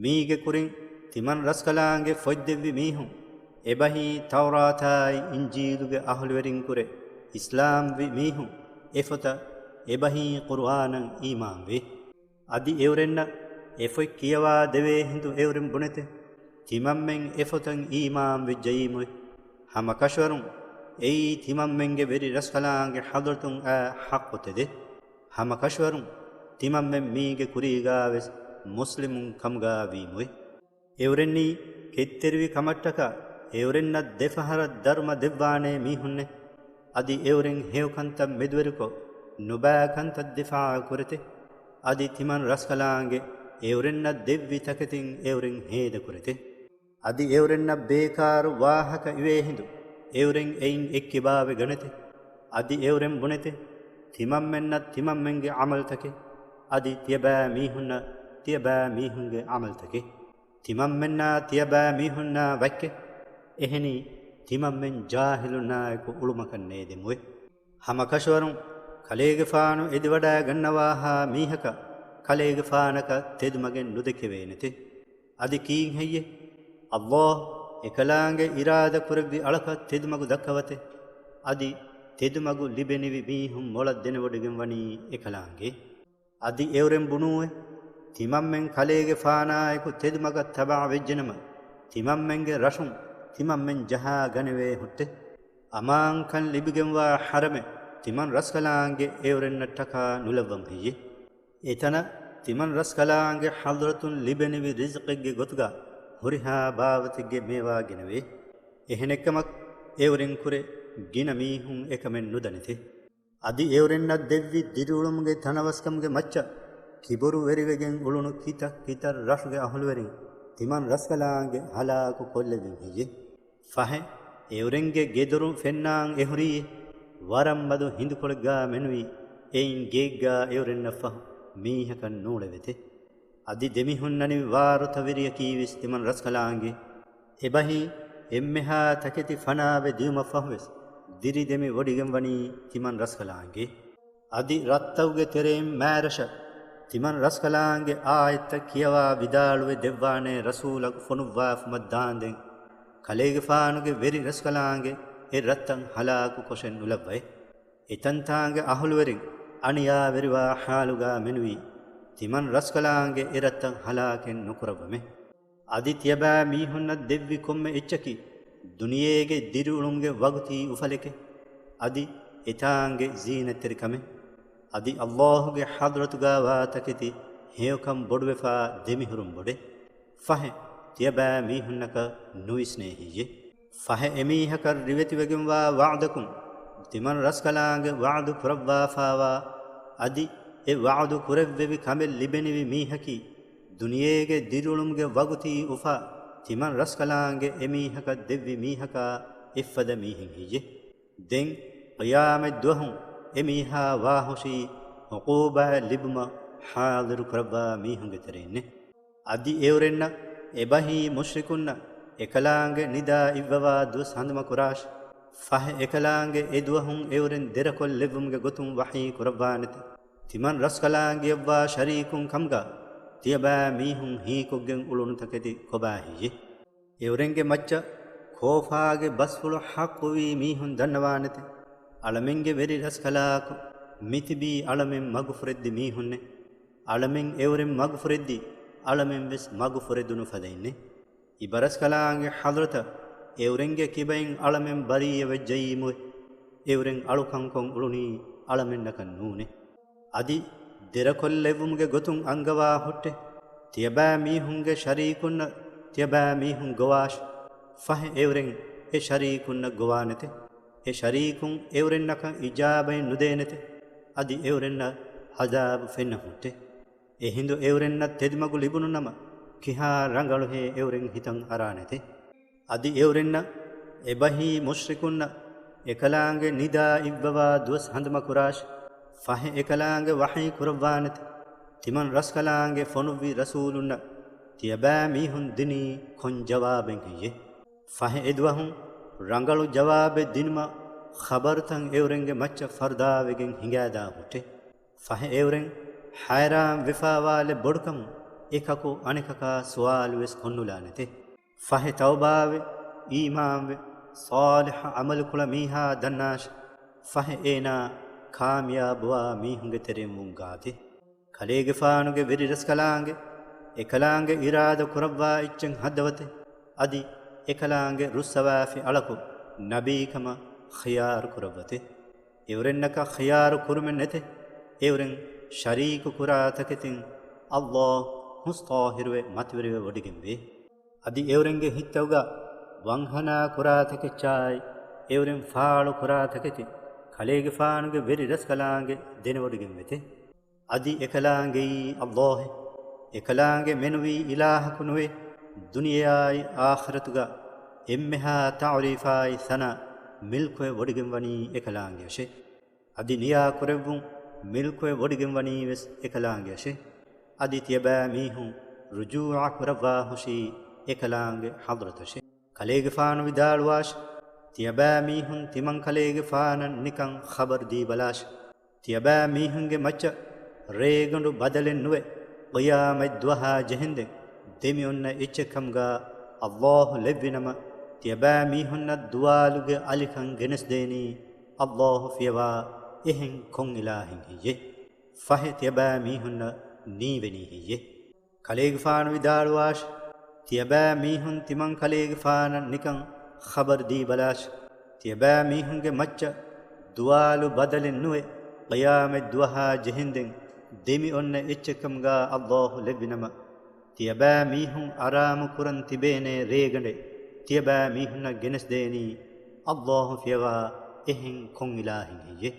މީގެ ކުރިން ތިމަން ރަސްކަލާނގެ ފޮތްދެއްވި މީހުން، އެބަހީ ތައުރާތާއި އިންޖީލުގެ އަހުލުވެރިންކުރެ އިސްލާމްވި މީހުން، އެފޮތަށް އެބަހީ ޤުރުއާނަށް އީމާންވި. އަދި އެއުރެންނަށް އެފޮތް ކިޔަވާ ދެވޭ ހިނދު އެއުރެން ބުނެތެ، ތިމަންމެން އެފޮތަށް އީމާން ވެއްޖައީމުވެ. ހަމަކަށަވަރުން އެއީ ތިމަންމެންގެ ވެރި ރަސްކަލާނގެ ޙަޟްރަތުން އައި ޙައްޤު ތެދެއް. ހަމަކަށަވަރުން ތިމަންމެން މީގެ ކުރީގާވެސް މުސްލިމުން ކަމުގާ ވީމުވެ. އެއުރެންނީ ކެތްތެރިވި ކަމަށްޓަކާ އެއުރެންނަށް ދެފަހަރަށް ދަރުމަ ދެއްވާނޭ މީހުންނެއް. އަދި އެއުރެން ހެޔޮކަންތައް މެދުވެރިކޮށް، ނުބައިކަންތައް ދިފާޢު ކުރެތެ. އަދި ތިމަން ރަސްކަލާނގެ އެއުރެންނަށް ދެއްވި ތަކެތިން އެއުރެން ހޭދަ ކުރެތެ. އަދި އެއުރެންނަށް ބޭކާރު ވާހަކަ އިވޭ ހިނދު، އެއުރެން އެއިން އެއްކިބާވެ ގަނެތެ. އަދި އެއުރެން ބުނެތެ، ތިމަންމެންނަށް ތިމަންމެންގެ ޢަމަލުތަކެއް، އަދި ތިޔަބައިމީހުންނަށް ތިޔަބައިމީހުންގެ ޢަމަލުތަކެއް. ތިމަންމެންނާ ތިޔަބައިމީހުންނާ ވައްކެއް. އެހެނީ، ތިމަންމެން ޖާހިލުންނާއެކު އުޅުމަކަށް ނޭދެމުވެ. ހަމަކަށަވަރުން ކަލޭގެފާނު އެދިވަޑައިގަންނަވާހާ މީހަކަށް ކަލޭގެފާނަކަށް ތެދުމަގެއް ނުދެކެވޭނެތެ. އަދި ކީއްހެއްޔެ؟ އައްލާހު އެކަލާނގެ އިރާދަ ކުރެއްވި އަޅަކަށް ތެދުމަގު ދައްކަވަތެ. އަދި ތެދުމަގު ލިބެނިވި މީހުން މޮޅަށް ދެނެވޮޑިގެން ވަނީ އެކަލާނގެ. އަދި އެއުރެން ބުނޫއެ، ތިމަންމެން ކަލޭގެފާނާއެކު ތެދުމަގަށް ތަބަޢަ ވެއްޖެނަމަ، ތިމަންމެންގެ ރަށުން ތިމަންމެން ޖަހާ ގަނެވޭ ހުއްޓެ. އަމާންކަން ލިބިގެންވާ ޙަރަމެއް ތިމަން ރަސްކަލާނގެ އެއުރެންނަށް ޓަކާ ނުލައްވަން ހެއްޔެ؟ އެތަނަށް ތިމަން ރަސްކަލާނގެ ޙަޟްރަތުން ލިބެނިވި ރިޒްޤެއްގެ ގޮތުގަ ހުރިހާ ބާވަތެއްގެ މޭވާ ގެނެވޭ. އެހެނެއްކަމަށް އެއުރެން ކުރެ ގިނަ މީހުން އެކަމެއް ނުދަނެތެ. އަދި އެއުރެންނަށް ދެއްވި ދިރިއުޅުމުގެ ތަނަވަސްކަމުގެ މައްޗަށް ކިބުރުވެރިވެގެން އުޅުނު ކިތައް ކިތައް ރަށުގެ އަހުލުވެރިން ތިމަން ރަސްކަލާނގެ ހަލާކު ކޮށްލެއްވިން ހެއްޔެ؟ ފަހެ، އެއުރެންގެ ގެދޮރު ފެންނާން އެހުރީ، ވަރަށް މަދު ހިނދުކޮޅެއްގާ މެނުވީ، އެއިން ގެއެއްގާ އެއުރެންނަށްފަހު މީހަކަށް ނޫޅެވެތެ. އަދި ދެމިހުންނަނިވި ވާރުތަވެރިޔަކީވެސް ތިމަން ރަސްކަލާނގެ. އެބަހީ، އެންމެހާ ތަކެތި ފަނާވެ ދިޔުމަށްފަހުވެސް، ދިރި ދެމި ވޮޑިގެން ވަނީ ތިމަން ރަސްކަލާނގެ. އަދި ރަށްތަކުގެ ތެރެއިން މާރަށަށް ތިމަން ރަސްކަލާނގެ އާޔަތްތައް ކިޔަވާ ވިދާޅުވެ ދެއްވާނޭ ރަސޫލަކު ފޮނުއްވާފުމަށް ދާންދެން، ކަލޭގެފާނުގެ ވެރި ރަސްކަލާނގެ އެ ރަށްތައް ހަލާކު ކޮށެއް ނުލައްވައެ. އެތަންތާނގެ އަހުލުވެރިން އަނިޔާވެރިވާ ޙާލުގާ މެނުވީ، ތިމަން ރަސްކަލާނގެ އެ ރަށްތައް ހަލާކެއް ނުކުރައްވަމެ. އަދި ތިޔަބައި މީހުންނަށް ދެއްވި ކޮންމެ އެއްޗަކީ، ދުނިޔޭގެ ދިރިއުޅުމުގެ ވަގުތީ އުފަލެކޭ. އަދި އެތާނގެ ޒީނަތްތެރިކަމެއް. އަދި އައްލާހުގެ ޙަޟްރަތުގާ ވާ ތަކެތި ހެޔޮކަން ބޮޑުވެފާ ދެމިހުރުން ބޮޑެ. ފަހެ، ތިޔަބައި މީހުންނަކަށް ނުވިސްނޭ ހެއްޔެ؟ ފަހެ އެމީހަކަށް ރިވެތިވެގެންވާ ވަޢުދަކުން ތިމަން ރަސްކަލާނގެ ވަޢުދު ކުރައްވާފާވާ، އަދި އެ ވަޢުދު ކުރެއްވެވި ކަމެއް ލިބެނިވި މީހަކީ، ދުނިޔޭގެ ދިރިއުޅުމުގެ ވަގުތީ އުފާ ތިމަން ރަސްކަލާނގެ އެމީހަކަށް ދެއްވި މީހަކާ އެއްފަދަ މީހެއް ހެއްޔެ؟ ދެން ޤިޔާމަތް ދުވަހު އެމީހާ ވާހުށީ ޢުޤޫބާތް ލިބުމަށް ޙާޟިރު ކުރައްވާ މީހުންގެ ތެރެއިންނޭ. އަދި އެއުރެންނަށް އެބަހީ މުޝްރިކުންނަށް އެކަލާނގެ ނިދާ އިއްވަވާ ދުވަސް ހަނދުމަކުރާށި. ފަހެ އެކަލާނގެ އެދުވަހުން އެއުރެން ދެރަކޮށްލެއްވުމުގެ ގޮތުން ވަޙީ ކުރައްވާނެތެ. ތިމަން ރަސްކަލާނގެއަށްވާ ޝަރީކުން ކަމުގާ ތިޔަބައި މީހުން ހީކޮށްގެން އުޅުނު ތަކެތި ކޮބާ ހެއްޔެ؟ އެއުރެންގެ މައްޗަށް ކޯފާގެ ބަސްފުޅު ޙައްޤުވީ މީހުން ދަންނަވާނެތެ. އަޅަމެންގެ ވެރި ރަސްކަލާކޮ، މިތިބީ އަޅަމެން މަގުފުރެއްދި މީހުންނޭ. އަޅަމެން އެއުރެން މަގުފުރެއްދީ، އަޅަމެން ވެސް މަގުފުރެދުނު ފަދައިންނޭ. އިބަރަސްކަލާނގެ ޙަޟްރަތަށް އެއުރެންގެ ކިބައިން އަޅަމެން ބަރީއަވެއްޖައީމުވެ. އެއުރެން އަޅުކަންކޮށް އުޅުނީ އަޅަމެންނަކަށް ނޫނޭ. އަދި ދެރަކޮށްލެއްވުމުގެ ގޮތުން އަންގަވާ ހުއްޓެ. ތިޔަބައި މީހުންގެ ޝަރީކުންނަށް ތިޔަބައި މީހުން ގޮވާށި. ފަހެ އެއުރެން އެ ޝަރީކުންނަށް ގޮވާނެތެ. އެ ޝަރީކުން އެއުރެންނަކަށް އިޖާބައެއް ނުދޭނެތެ. އަދި އެއުރެންނަށް ޢަޛާބު ފެންނަ ހުއްޓެ. އެހިނދު އެއުރެންނަށް ތެދުމަގު ލިބުނު ނަމަ، ކިހާ ރަނގަޅުހޭ އެއުރެން ހިތަށް އަރާނެތެ. އަދި އެއުރެންނަށް އެބަހީ މުޝްރިކުންނަށް އެކަލާނގެ ނިދާ އިއްވަވާ ދުވަސް ހަނދުމަކުރާށި. ފަހެ އެކަލާނގެ ވަޙީ ކުރައްވާނެތެ. ތިމަން ރަސްކަލާނގެ ފޮނުއްވި ރަސޫލުންނަށް ތިޔަބައި މީހުން ދިނީ ކޮން ޖަވާބެއް ހެއްޔެ؟ ފަހެ އެދުވަހުން ރަނގަޅު ޖަވާބެއް ދިނުމަށް ޚަބަރުތައް އެއުރެންގެ މައްޗަށް ފަރުދާވެގެން ހިނގާދާ ހުއްޓެ. ފަހެ އެއުރެން ހައިރާން ވެފާވާލެއް ބޮޑުކަމުން އެކަކު އަނެކަކާ ސުވާލުވެސް ކޮށްނުލާނެތެ. ފަހެ ތައުބާވެ، އީމާންވެ، ޞާލިޙަ ޢަމަލުކުޅަ މީހާ ދަންނާށި. ފަހެ އޭނާ ކާމިޔާބުވާ މީހުންގެ ތެރެއިން ވުން ގާތެ. ކަލޭގެފާނުގެ ވެރި ރަސްކަލާނގެ، އެކަލާނގެ އިރާދަ ކުރައްވާ އެއްޗެއް ހައްދަވަތެ. އަދި އެކަލާނގެ ރުއްސަވާފި އަޅަކު ނަބީކަމަށް ޚިޔާރު ކުރައްވަތެ. އެއުރެންނަކަށް ޚިޔާރު ކުރުމެއް ނެތެ. އެއުރެން ޝަރީކު ކުރާ ތަކެތިން އައްލާހު ހުސް ޠާހިރުވެ މަތިވެރިވެ ވޮޑިގެންވޭ. އަދި އެއުރެންގެ ހިތްތަކުގަ ވަންހަނާ ކުރާ ތަކެއްޗާއި، އެއުރެން ފާޅު ކުރާ ތަކެތި ކަލޭގެފާނުގެ ވެރި ރަސްކަލާނގެ ދެނެވޮޑިގެންވެތެ. އަދި އެކަލާނގެއީ އައްލާހެ. އެކަލާނގެ މެނުވީ އިލާހަކު ނުވޭ، ދުނިޔެއާއި އާޚިރަތުގަ އެންމެހާ ތަޢުރީފާއި ސަނާ މިލްކުވެ ވޮޑިގެންވަނީ އެކަލާނގެއަށެ. އަދި ނިޔާކުރެއްވުން މިލްކުވެ ވޮޑިގެންވަނީވެސް އެކަލާނގެއަށެ. އަދި ތިޔަބައިމީހުން ރުޖޫޢަ ކުރައްވާ ހުށީ އެކަލާނގެ ޙަޟްރަތަށެ. ކަލޭގެފާނު ވިދާޅުވާށި، ތިޔަބައިމީހުން ތިމަން ކަލޭގެފާނަށް ނިކަން ޚަބަރު ދީބަލާށި. ތިޔަބައިމީހުންގެ މައްޗަށް ރޭގަނޑު ބަދަލެއް ނުވެ، ޤިޔާމަތް ދުވަހާ ޖެހެންދެން ދެމިއޮންނަ އެއްޗެއް ކަމުގަ އައްލާހު ލެއްވިނަމަ، ތިޔަބައިމީހުންނަށް ދުވާލުގެ އަލިކަން ގެނެސްދޭނީ އައްލާހު ފިޔަވާ އެހެން ކޮން އިލާހެއް ހެއްޔޭ؟ ފަހެ ތިޔަބައިމީހުންނަށް ނީވެނީ ހެއްޔޭ؟ ކަލޭގެފާނު ވިދާޅުވާށި، ތިޔަބައިމީހުން ތިމަން ކަލޭގެފާނަށް ނިކަން ޚަބަރު ދީބަލާށި. ތިޔަބައިމީހުންގެ މައްޗަށް ދުވާލު ބަދަލެއް ނުވެ، ޤިޔާމަތް ދުވަހާ ޖެހެންދެން ދެމިއޮންނަ އެއްޗެއް ކަމުގަ އައްލާހު ލެއްވިނަމަ، ތިޔަބައިމީހުން އަރާމު ކުރަން ތިބޭނޭ ރޭގަނޑެއް ތިޔަބައިމީހުންނަށް ގެނެސްދޭނީ އައްލާހު ފިޔަވާ އެހެން ކޮން އިލާހެއް ހެއްޔޭ؟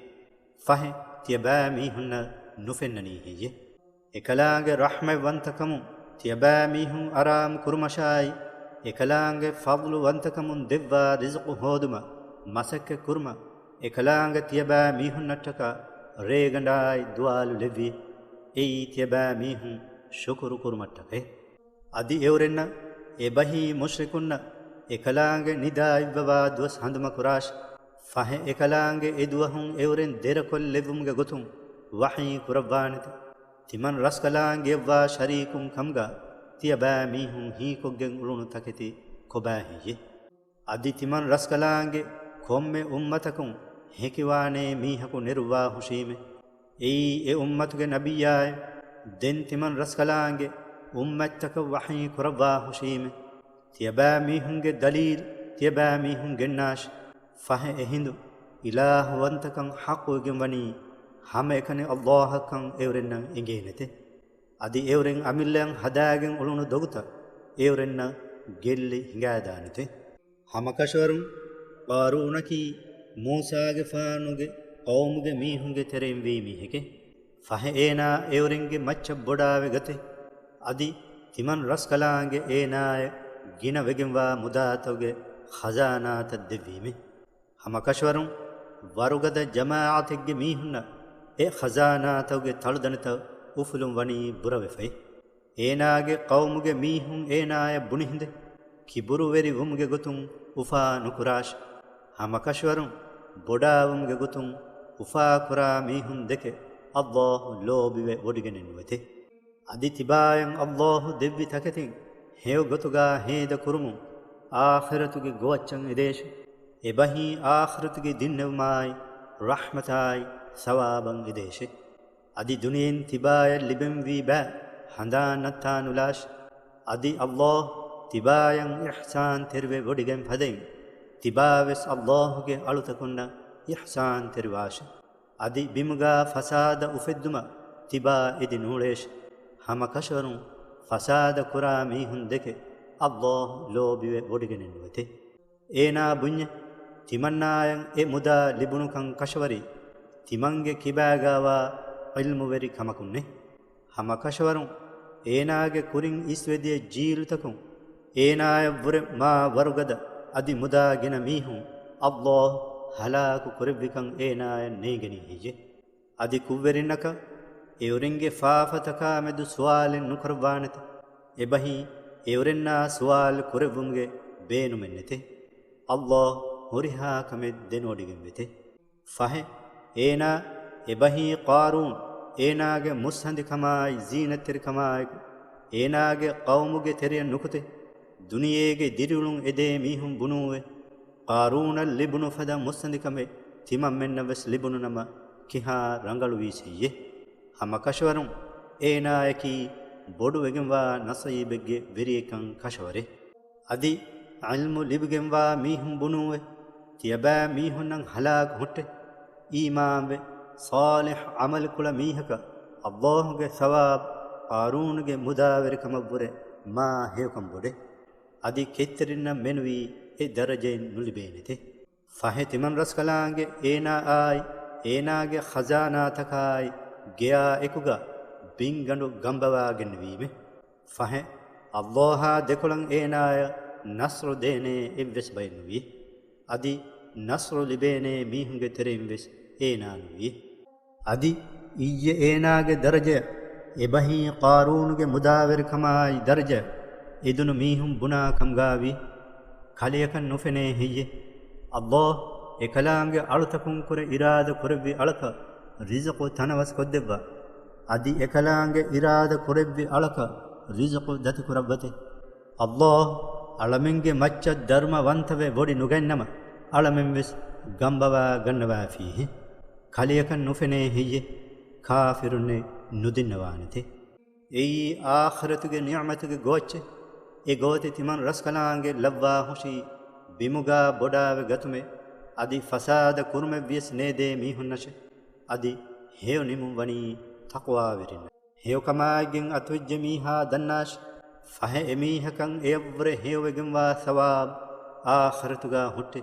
ފަހެ ތިޔަބައިމީހުންނަށް ނުފެންނަނީ ހެއްޔޭ؟ އެކަލާނގެ ރަޙްމަތްވަންތަކަމުން ތިޔަބައިމީހުން އަރާމު ކުރުމަށާއި، އެކަލާނގެ ފަޟްލުވަންތަކަމުން ދެއްވާ ރިޒުޤު ހޯދުމަށް މަސައްކަތް ކުރުމަށް، އެކަލާނގެ ތިޔަބައިމީހުންނަށްޓަކާ ރޭގަނޑާއި ދުވާލު ލެއްވި. އެއީ ތިޔަބައިމީހުން ޝުކުރު ކުރުމަށްޓަކައި. އަދި އެއުރެންނަށް އެބަހީ މުޝްރިކުންނަށް އެކަލާނގެ ނިދާ އިއްވަވާ ދުވަސް ހަނދުމަކުރާށި. ފަހެ އެކަލާނގެ އެދުވަހުން އެއުރެން ދެރަކޮށް ލެއްވުމުގެ ގޮތުން ވަޙީ ކުރައްވާނެތެ. ތިމަން ރަސްކަލާނގެއަށްވާ ޝަރީކުން ކަމުގަ ތިޔަބައިމީހުން ހީކޮށްގެން އުޅުނު ތަކެތި ކޮބާހެއްޔެ؟ އަދި ތިމަން ރަސްކަލާނގެ ކޮންމެ އުއްމަތަކުން ހެކިވާނޭ މީހަކު ނެރުއްވާ ހުށީމެ. އެއީ އެ އުއްމަތުގެ ނަބިއްޔާއެ. ދެން ތިމަން ރަސްކަލާނގެ އުއްމަތްތަކަށް ވަޙީ ކުރައްވާ ހުށީމެ. ތިޔަބައިމީހުންގެ ދަލީލް ތިޔަބައިމީހުން ގެންނާށި. ފަހެ އެހިނދު އިލާހުވަންތަކަން ޙައްޤުވެގެންވަނީ ހަމައެކަނި އައްލާހަށްކަން އެއުރެންނަށް އެނގޭނެތެ. އަދި އެއުރެން އަމިއްލައަށް ހަދާގެން އުޅުނު ދޮގުތައް އެއުރެންނަށް ގެއްލި ހިނގާދާނެތެ. ހަމަކަށަވަރުން ޤާރޫނަކީ މޫސާގެފާނުގެ ޤައުމުގެ މީހުންގެ ތެރެއިން ވީ މީހެކެ. ފަހެ އޭނާ އެއުރެންގެ މައްޗަށް ބޮޑާވެ ގަތެ. އަދި ތިމަން ރަސްކަލާނގެ އޭނާއަށް ގިނަވެގެންވާ މުދާތަކުގެ ޚަޒާނާތައް ދެއްވީމެ. ހަމަކަށަވަރުން ވަރުގަދަ ޖަމާޢަތެއްގެ މީހުންނަށް އެ ޚަޒާނާތަކުގެ ތަޅުދަނޑިތައް އުފުލުން ވަނީ ބުރަވެފައި. އޭނާގެ ޤައުމުގެ މީހުން އޭނާޔަށް ބުނި ހިނދެ، ކިބުރުވެރިވުމުގެ ގޮތުން އުފާ ނުކުރާށި. ހަމަކަށަވަރުން ބޮޑާވުމުގެ ގޮތުން އުފާކުރާ މީހުން ދެކެ އައްލާހު ލޯބިވެ ވޮޑިގެނެއް ނުވެތެ. އަދި ތިބާޔަށް އައްލާހު ދެއްވި ތަކެތިން ހެޔޮ ގޮތުގަ ހޭދަ ކުރުމުން އާޚިރަތުގެ ގޮވައްޗަށް އެދޭށި. އެބަހީ އާޚިރަތުގެ ދިންނެވުމާއި، ރަޙްމަތާއި، ސަވާބަށް އެދޭށި. އަދި ދުނިޔެއިން ތިބާޔަށް ލިބެންވީ ބައި ހަނދާން ނައްތާނުލާށި. އަދި އައްލާހު ތިބާޔަށް އިޙްސާންތެރިވެ ވޮޑިގެން ފަދައިން، ތިބާވެސް އައްލާހުގެ އަޅުތަކުންނަށް އިޙްސާންތެރިވާށި. އަދި ބިމުގަ ފަސާދަ އުފެއްދުމަށް ތިބާ އެދި ނޫޅޭށި. ހަމަކަށަވަރުން ފަސާދަ ކުރާ މީހުން ދެކެ އައްލާހު ލޯބިވެ ވޮޑިގެނެއް ނުވެތެ. އޭނާ ބުންޏެ، ތިމަންނާޔަށް އެ މުދާ ލިބުނުކަން ކަށަވަރީ، ތިމަންގެ ކިބާގާވާ ޢިލްމުވެރި ކަމަކުންނޭ. ހަމަކަށަވަރުން އޭނާގެ ކުރިން އިސްވެދިޔަ ޖީލުތަކުން އޭނާޔަށްވުރެ މާ ވަރުގަދަ އަދި މުދާ ގިނަ މީހުން އައްލާހު ހަލާކު ކުރެއްވިކަން އޭނާޔަށް ނޭނގެނީ ހެއްޔެ؟ އަދި ކުށްވެރިންނަކަށް އެއުރެންގެ ފާފަތަކާމެދު ސުވާލެއް ނުކުރައްވާނެތަ؟ އެބަހީ އެއުރެންނާ ސުވާލު ކުރެއްވުމުގެ ބޭނުމެއް ނެތެ. އައްލާހު ހުރިހާ ކަމެއް ދެނެވޮޑިގެންވެތެ. ފަހެ، އޭނާ އެބަހީ ޤާރޫން އޭނާގެ މުއްސަނދިކަމާއި ޒީނަތްތެރިކަމާއެކު، އޭނާގެ ޤައުމުގެ ތެރެއަށް ނުކުތެ، ދުނިޔޭގެ ދިރިއުޅުން އެދޭ މީހުން ބުނޫއެ، ޤާރޫނަށް ލިބުނު ފަދަ މުއްސަނދިކަމެއް ތިމަންމެންނަށް ވެސް ލިބުނު ނަމަ، ކިހާ ރަނގަޅުވީސް ހެއްޔެ؟ ހަމަކަށަވަރުން އޭނާޔަކީ ބޮޑުވެގެންވާ ނަސީބެއްގެ ވެރިއެއްކަން ކަށަވަރޭ. އަދި ޢިލްމު ލިބިގެންވާ މީހުން ބުނޫއެ، ތިޔަބައިމީހުންނަށް ހަލާކު ހުއްޓެ، އީމާންވެ، ޞާލިޙް ޢަމަލު ކުޅަ މީހަކަށް އައްލާހުގެ ޘަވާބު ޤާރޫނުގެ މުދާވެރިކަމަށްވުރެ މާ ހެޔޮކަން ބޮޑެ. އަދި ކެތްތެރިންނަށް މެނުވީ އެ ދަރަޖައެއް ނުލިބޭނެތެ. ފަހެ ތިމަން ރަސްކަލާނގެ އޭނާއާއި އޭނާގެ ޚަޒާނާތަކާއި ގެޔާ އެކުގަ ބިންގަނޑު ގަނބަވާގެންނެވީމެ. ފަހެ އައްލާހާ ދެކޮޅަށް އޭނާޔަށް ނަޞްރު ދޭނޭ އެއްވެސް ބައެއް ނުވި. އަދި ނަޞްރު ލިބޭނޭ މީހުންގެ ތެރެއިން ވެސް އޭނާ ނުވި. އަދި އިއްޔެ އޭނާގެ ދަރަޖަޔަށް އެބަހީ ޤާރޫނުގެ މުދާވެރިކަމާއި ދަރަޖަޔަށް އެދުނު މީހުން ބުނާ ކަމުގާވި. ކަލެޔަކަށް ނުފެނޭ ހެއްޔެ؟ އައްލާހް އެކަލާނގެ އަޅުތަކުން ކުރެ އިރާދަ ކުރެއްވި އަޅަކަށް ރިޒުޤު ތަނަވަސް ކޮށްދެއްވާ. އަދި އެކަލާނގެ އިރާދަ ކުރެއްވި އަޅަކަށް ރިޒުޤު ދަތި ކުރައްވަތެ. އައްލާހް އަޅަމެންގެ މައްޗަށް ދަރުމަވަންތަވެ ވޮޑި ނުގަންނަމަ، އަޅަމެން ވެސް ގަނބަވާ ގަންނަވާފީހެ. ކަލެޔަކަށް ނުފެނޭ ހެއްޔެ؟ ކާފިރުންނެއް ނުދިންނަވާނެތެ. އެއީ އާޚިރަތުގެ ނިޢުމަތުގެ ގޯއްޗެއް. އެ ގޯތި ތިމަން ރަސްކަލާނގެ ލައްވާ ހުށީ ބިމުގާ ބޮޑާވެ ގަތުމެ، އަދި ފަސާދަ ކުރުމެއް ވިޔަސް ނޭދޭ މީހުންނަށެ. އަދި ހެޔޮ ނިމުން ވަނީ ތަޤްވާވެރިންނަށް. ހެޔޮކަމާއިގެން އަތުވެއްޖެ މީހާ ދަންނާށި. ފަހެ އެމީހަކަށް އެޔަށްވުރެ ހެޔޮވެގެންވާ ސަވާބު އާޚިރަތުގާ ހުއްޓެ.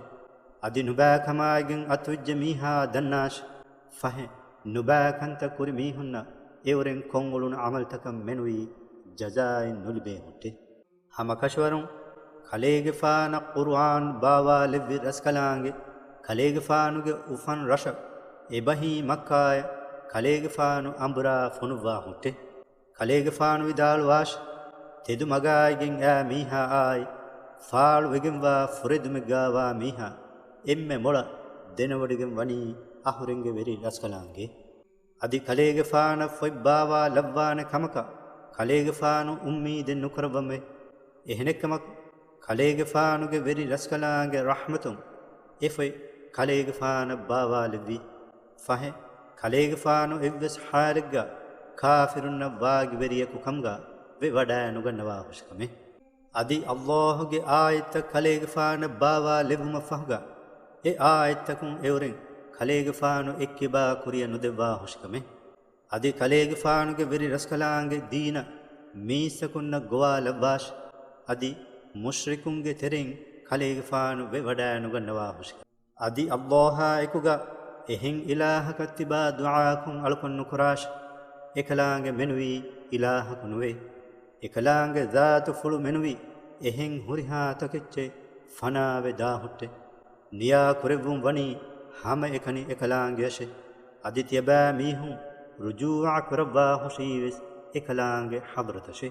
އަދި ނުބައިކަމާއިގެން އަތުވެއްޖެ މީހާ ދަންނާށި. ފަހެ ނުބައިކަންތައް ކުރި މީހުންނަށް އެއުރެން ކޮށްއުޅުނު ޢަމަލުތަކަށް މެނުވީ ޖަޒާއެއް ނުލިބޭ ހުއްޓެ. ހަމަ ކަށަވަރުން ކަލޭގެފާނަށް ޤުރުއާން ބާވާލެއްވި ރަސްކަލާނގެ، ކަލޭގެފާނުގެ އުފަން ރަށަށް އެބަހީ މައްކާޔަށް ކަލޭގެފާނު އަނބުރާ ފޮނުއްވާ ހުއްޓެ. ކަލޭގެފާނު ވިދާޅުވާށި، ތެދު މަގާއިގެން އާ މީހާއާއި، ފާޅުވެގެންވާ ފުރެދުމެއްގާވާ މީހާ އެންމެ މޮޅަށް ދެނެވޮޑިގެން ވަނީ އަހުރެންގެ ވެރި ރަސްކަލާނގެ. އަދި ކަލޭގެފާނަށް ފޮތް ބާވާ ލައްވާނެ ކަމަކަށް ކަލޭގެފާނު އުއްމީދެއް ނުކުރައްވަމެ. އެހެނެއްކަމަކު، ކަލޭގެފާނުގެ ވެރި ރަސްކަލާނގެ ރަޙްމަތުން އެ ފޮތް ކަލޭގެފާނަށް ބާވާލެއްވި. ފަހެ، ކަލޭގެފާނު އެއްވެސް ޙާލެއްގަ ކާފިރުންނަށް ވާގިވެރިޔަކު ކަމުގަ ވެވަޑާ ނުގަންނަވާ ހުށިކަމެ. އަދި އައްލާހުގެ އާޔަތްތައް ކަލޭގެފާނަށް ބާވާ ލެއްވުމަށް ފަހުގަ، އެ އާޔަތްތަކުން އެއުރެން ކަލޭގެފާނު އެއްކިބާ ކުރިޔަށް ނުދެއްވާ ހުށިކަމެ. އަދި ކަލޭގެފާނުގެ ވެރި ރަސްކަލާނގެ ދީނަށް މީސްތަކުންނަށް ގޮވާލައްވާށި. އަދި މުޝްރިކުންގެ ތެރެއިން ކަލޭގެފާނު ވެވަޑާ ނުގަންނަވާ ހުށިކަމެ. އަދި އައްލާހާ އެކުގަ އެހެން އިލާހަކަށް ތިބާ ދުޢާކޮށް އަޅުކަން ނުކުރާށި. އެކަލާނގެ މެނުވީ އިލާހަކު ނުވޭ. އެކަލާނގެ ޒާތުފުޅު މެނުވީ އެހެން ހުރިހާ ތަކެއްޗެއް ފަނާވެ ދާހުއްޓެ. ނިޔާ ކުރެއްވުން ވަނީ ހަމައެކަނި އެކަލާނގެއަށެ. އަދި ތިޔަބައިމީހުން ރުޖޫޢަ ކުރައްވާ ހުށީވެސް އެކަލާނގެ ޙަޟްރަތަށެ.